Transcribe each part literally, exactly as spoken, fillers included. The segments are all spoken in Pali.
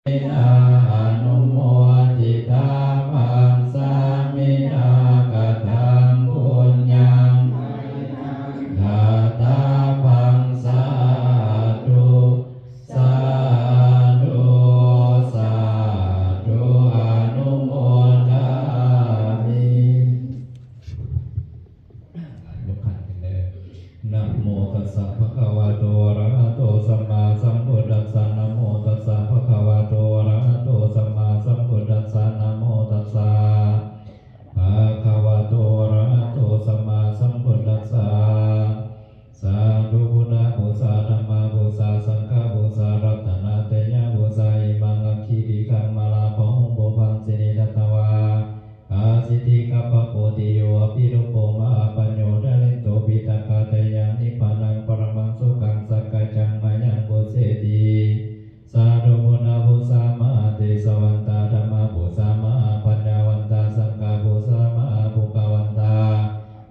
anumoditabbaṃ sāminā kataṃ puññaṃ dātabbaṃ. Sādhu, sādhu, sādhu, anumodāmi. Namo tassa bhagavato arahato sammāsambuddhassa. Namo tassa bhagavato arahato sammāsambuddhassa. Namo tassa bhagavato arahato sammāsambuddhassa. Sādhu. Buddhapūjā, dhammapūjā, saṅghapūjā, ratanattayapūjā. Imaṃ aggirikhaṃ mārabahuṃ pubbamsini datvā asiddhikhappakotiyo abhirupo mahāpañño. Jalento piṭakattayā nibbānaṃ paramaṃ sukhaṃ sakkaccaṃ mayaṃ pujjeti. Sādhu. Buddhapūjā mahātejavantā, dhammapūjā mahāpaññavantā, saṅghapūjā mahābhogavantā.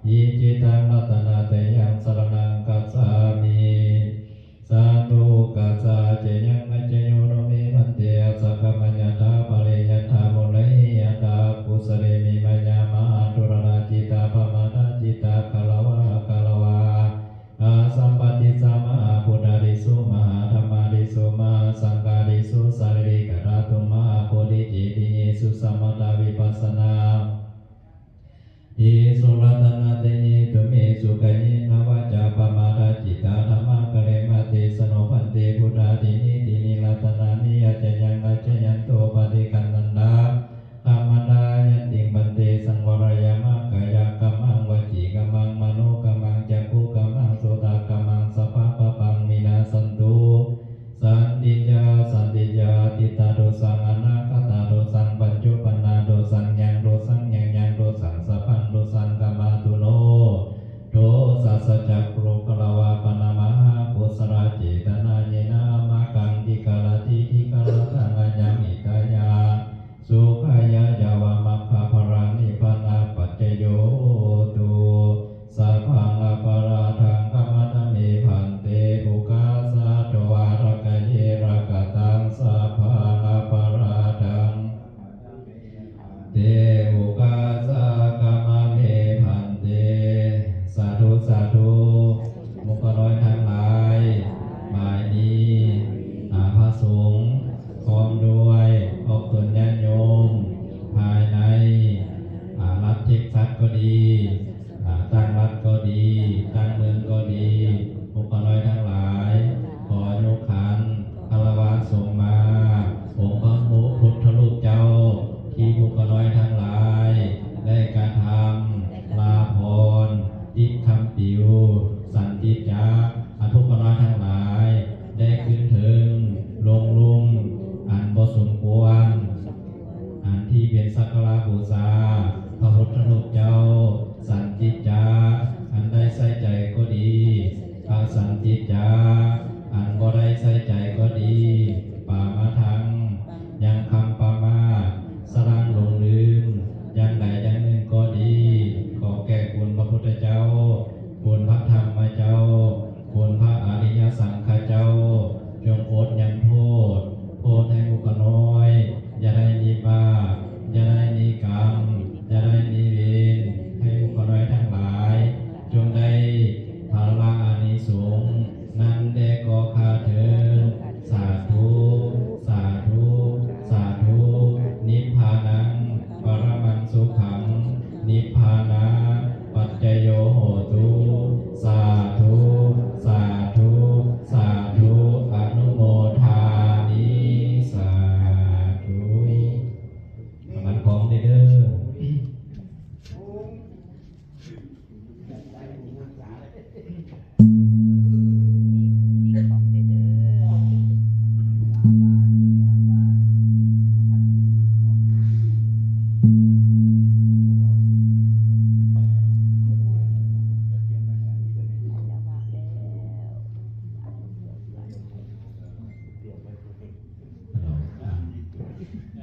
Icchitaṃ ratanattayaṃ saraṇaṃ gacchāmi. Sādhu. Ukāsa ajayaṃ ajayo no me bhante, asakammaṃ yathā pare yathā murahi yathā. Kusalehi mayā mahā dūrata cittā pamāda cittā gārava agārava asampādinā mahābhūtādisu mahādhammādisu mahāsaṅghādisu sārīrikadhātu mahābodhiceṭṭitesu samatā vipassana disu ratanattaye tumhesu. Kāyena vācā pamādacittā dhammā kāre matesa no bhante. Buddhādīni tīṇi ratanāni ajayaṃ ajayanto paṭiggaṇhantā dhammā yantiṃ bhante saṃvarayāma. Kāyakammaṃ vacīkammaṃ manokammaṃ cakkhukammaṃ sotakammaṃ sabbapāpaṃ vinassantu. Santī ca santī ca atītadosā anāgatadosaṃ paccuppannadosā yaṃ dosaṃ yaṃ yaṃ dosaṃ sabbaṃ dosaṃ khamatu no dosassa. Cakkhuṃ katvāna mahākusalacetanaṃ yena amhākaṃ dīgharattaṃ dīgharattaṃ ayaṃ hitāya sukhāya ca maggaphalaṃ nibbānapaccayo hotu. Sabbaṃ aparādhaṃ khamatha me bhante, ukāsa dvārakkhaye rakkhataṃ sabbaṃ aparādhaṃ te ukāsa khama me bhante. Sādhu sādhu. ໝູ່ຂ້ານ້ອຍທັງຫຼາຍ, ໝາຍນີ້ ອາ ພະສົງ ພ້ອມດ້ວຍອອກຕົນຍາດໂຍມ ພາຍໃນ ອາ ລັດເທັກຊັສກໍດີ, ອາ ຕ່າງລັດກໍດີ, ຕ່າງເມືອງກໍດີ, ໝູ່ຂ້ານ້ອຍທັງຫຼາຍ ຂໍຍົກຂັນຄາລະວະສົງມາ ອົງພະພຸດທະຮູບເຈົ້າ ທີ່ໝູ່ຂ້ານ້ອຍທັງຫຼາຍ ໄດ້ກະທຳລາພອນ ຕິດຄຳປິວ ສັນຕິຈຈະ ອາ ໝູ່ຂ້ານ້ອຍທັງຫຼາຍ ໄດ້ຄືນເທີງລົງລຸ່ມ ອັນບໍ່ສົມຄວນ ອັນທີ່ເປັນສັກກາລະບູຊາ ພະພຸດທະຮູບເຈົ້າ ສັນຕິຈຈະ ອັນໄດ້ໃສ່ໃຈກໍດີ ອະສັນຕິຈຈະ ອັນບໍ່ໄດ້ໃສ່ໃຈກໍດີ ປະມາທັງ ຍັງຄຳປະໝາດ ສະຫຼາງຫຼົງລືມ ຢ່າງໃດຢ່າງໜຶ່ງກໍດີ ຂໍແກ່ຄຸນພະພຸດທະເຈົ້າ ຄຸນພະທຳມະເຈົ້າ ຄຸນພະອະລິຍະສັງຄະເຈົ້າ ຈົ່ງໂປດຍັງໂທດ ໂທດໃຫ້ໝູ່ຂ້ານ້ອຍ ຢ່າໄດ້ມີບາບ ຢ່າໄດ້ມີກຳ ຢ່າໄດ້ມີເວນ ໃຫ້ໝູ່ຂ້ານ້ອຍທັງຫຼາຍ ຈົ່ງໄດ້ຜະລະອານິສົງ ນັ້ນແດ່ກໍຂ້າເທີນ ສາທຸ ສາທຸ ສາທຸ ນິບພານັງ ປະຣະມັງສຸຂັງ ນິບພານະປັດຈະໂຍໂຫຕຸ ສາທຸ ສາທຸ ສາທຸ ອະນຸໂມທາມິ ສາທຸ ປະທານພອນເດີ.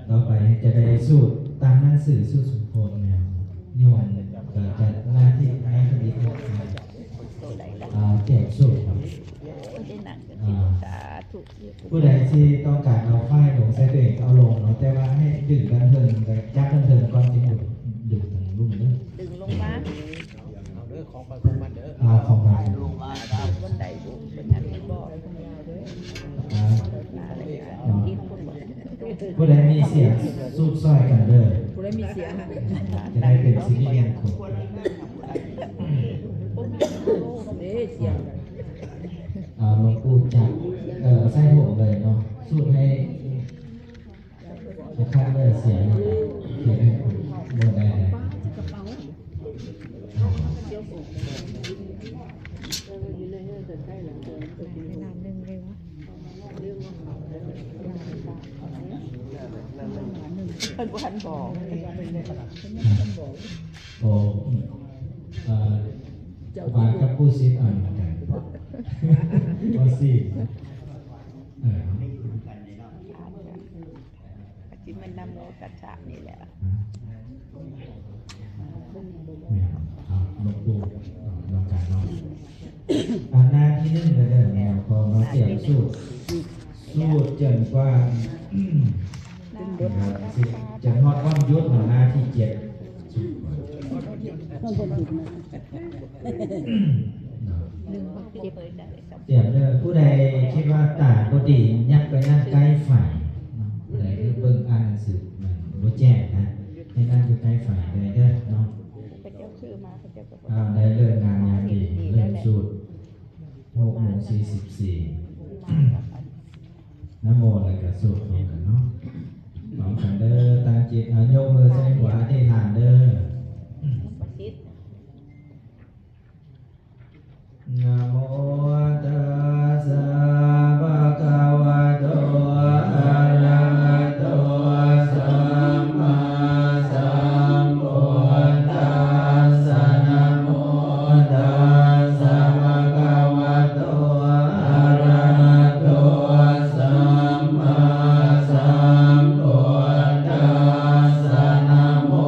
ຕໍ່ໄປຈະໄດ້ສູດຕາມໜັງສືສູດສົມໂພດແລ້ວ ໂຍມກໍຈະໜ້າທີ່ໜ້າທີ່ດີ ອ່າ ຕຽມສູດເນາະ. โอ้ย ได้นั่งจังซี่ อ่า สาธุ ผู้ใดที่ต้องการเอาฝ้ายลงใส่ตัวเองก็เอาลงเนาะ แต่ว่าให้ดึงด้านเทิง จับด้านเทิงก่อน จึงดึง ดึงทางลุ่มเด้อ ดึงลงมา เอาเด้อ ของไปของมันเด้อ อ่า ของไป ลงมาครับ บันไดบุ เป็นอันนี้บ่ อ่า ผู้ใดมีเสียงสูบซ่อยกันเด้อ ผู้ใดมีเสียง จะได้เป็นสิริมงคล เด้เสียง อ่า หลวงปู่จับ เอ่อ ใส่ผมเลยเนาะ สูดให้ จะข้ามเลยเสียง เสียงให้ผม บ่ได้เลย เพิ่นบ่ทันบอก โอ้ เอ่อ บาทกับผู้สิทธิ์อ่อนกัน ก็สิ เออ ที่มันนะโมตัสสะนี่แหละ เนี่ย เอา หลวงปู่ เอา หลวงตาเนาะ อ่า หน้าที่หนึ่งเลยเด้อ เนี่ย พอมาเตรียมสูตร สูตรจนกว่า นะครับ สิ จนฮอดวันหยุดเนาะ หน้าที่เจ็ด สูตรก่อน เนาะ เตรียมเด้อ ผู้ใดคิดว่าตาบ่ดี ยับไปนั่งใกล้ไฟเนาะ ผู้ใดคือเบิ่งอ่านหนังสือมันบ่แจ้งนะ ให้นั่งอยู่ใกล้ไฟเลยเด้อเนาะ พระเจ้าชื่อมา พระเจ้าก็บอก อ่า ได้เลิกงามยามดี เริ่มสูตร หกโมงสี่สิบสี่ นะโม แล้วก็สูตรพร้อมกันเนาะ พร้อมกันเด้อ ตั้งจิต เอา ยกมือใส่หัว อธิษฐานเด้อ ประสิทธิ์ Namo tassa bhagavato arahato sammāsambuddhassa. Namo tassa bhagavato arahato sammāsambuddhassa. Namo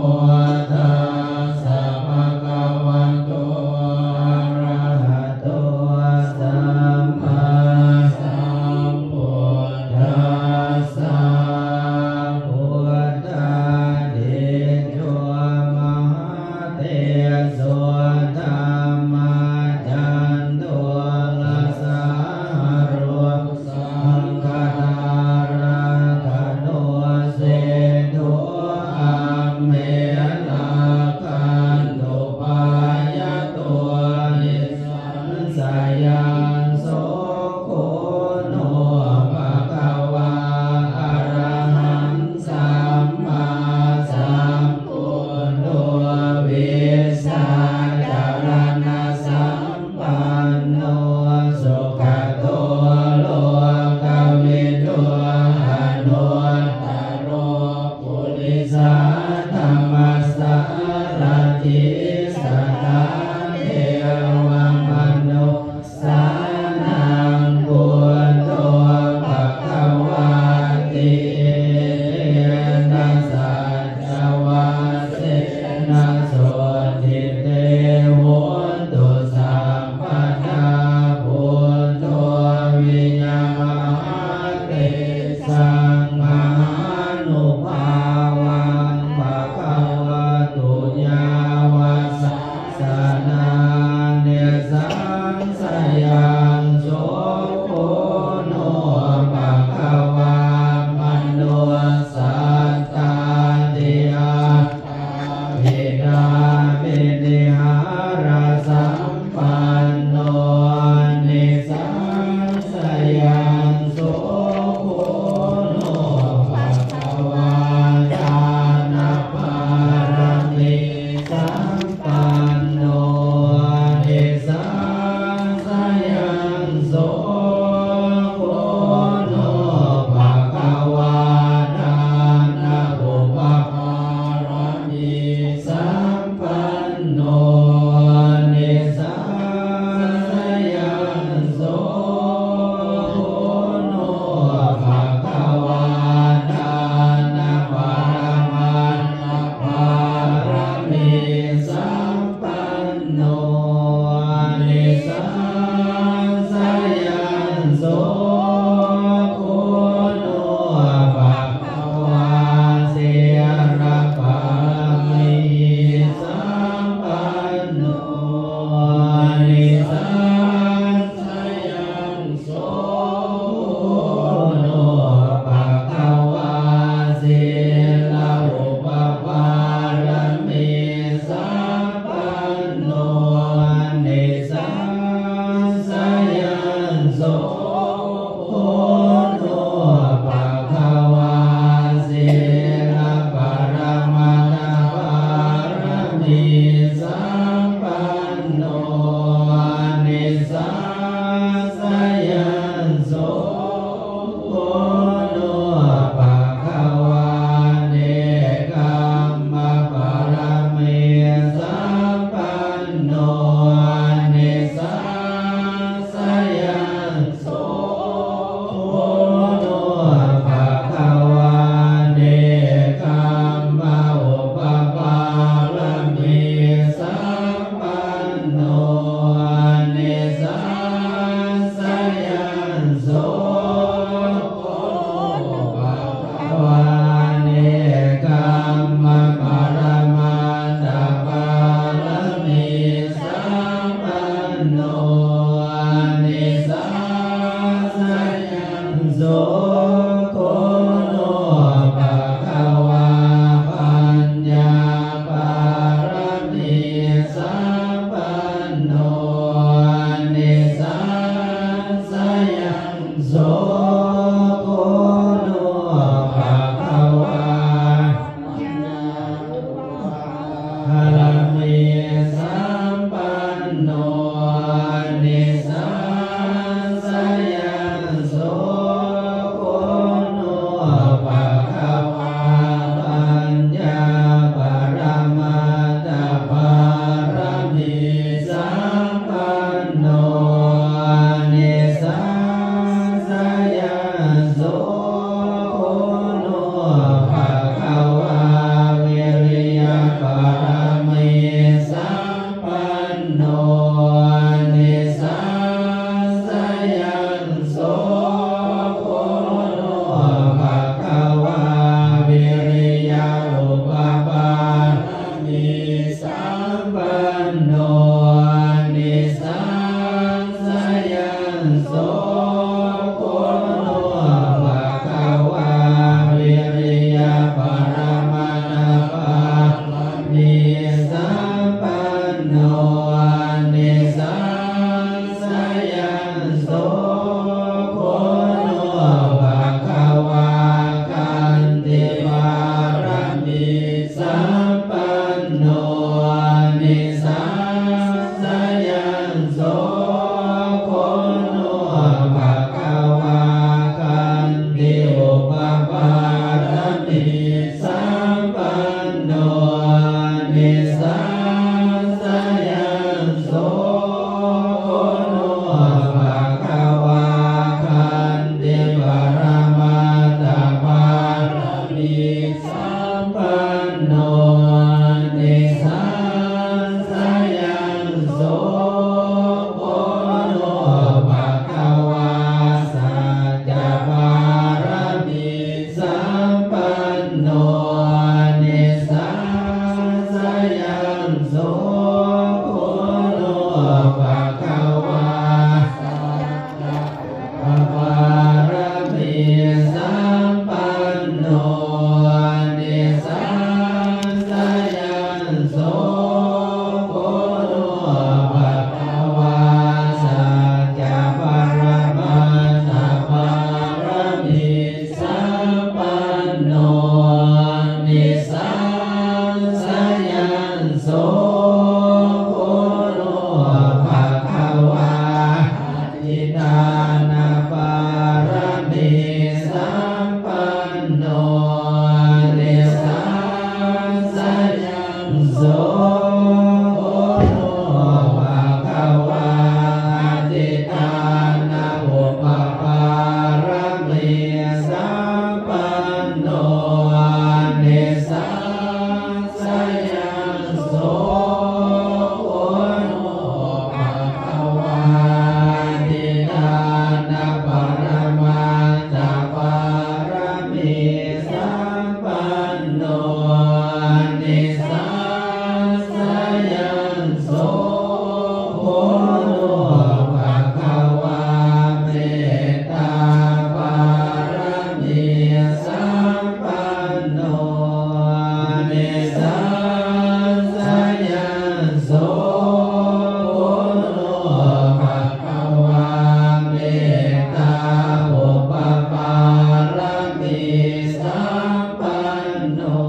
sampanno,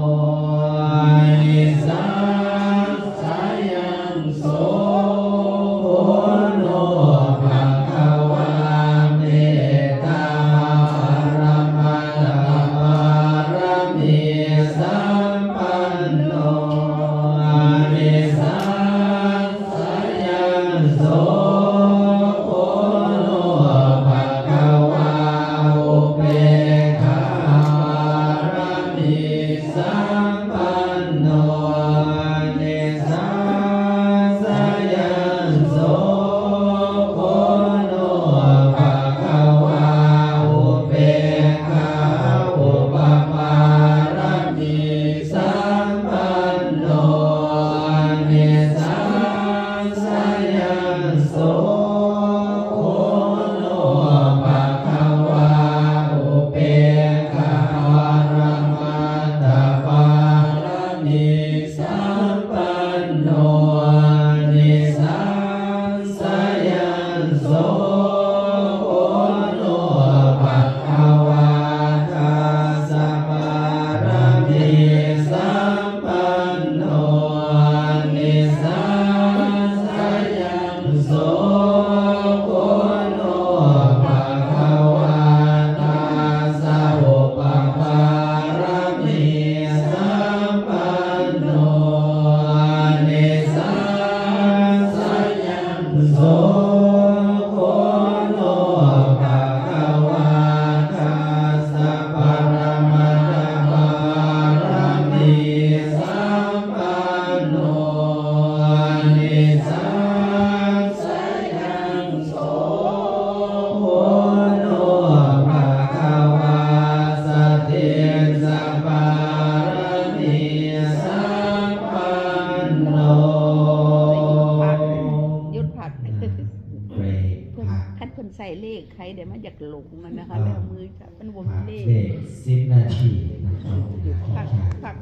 nissaṃsayaṃ so bhūno bhagavā, mettāparamatthapāramī sampanno, nissaṃsayaṃ so bhūno bhagavā, upekkhāpāramī sampanno, nissaṃsayaṃ so bhūno bhagavā, upekkhāupapāramī sampanno, nissaṃsayaṃ so bhūno bhagavā, upekkhāparamatthapāramī sampanno, nissaṃsayaṃ so bhūno bhagavā, dasapāramī sampanno, nissaṃsayaṃ so bhūno bhagavā, dasaupapāramī sampanno, nissaṃsayaṃ so bhūno bhagavā, dasaparamatthapāramī sampanno, nissaṃsayaṃ so bhūno bhagavā, saddhiṃsapāramī sampanno. หยุดพัก เบรกพัก คันเพิ่นใส่เลขใครเดี๋ยวมันอยากหลงมันนะคะ อ่า เรื่องมือจับมันบ่มีเลข พักเบรกสิบนาทีนะครับ พัก พัก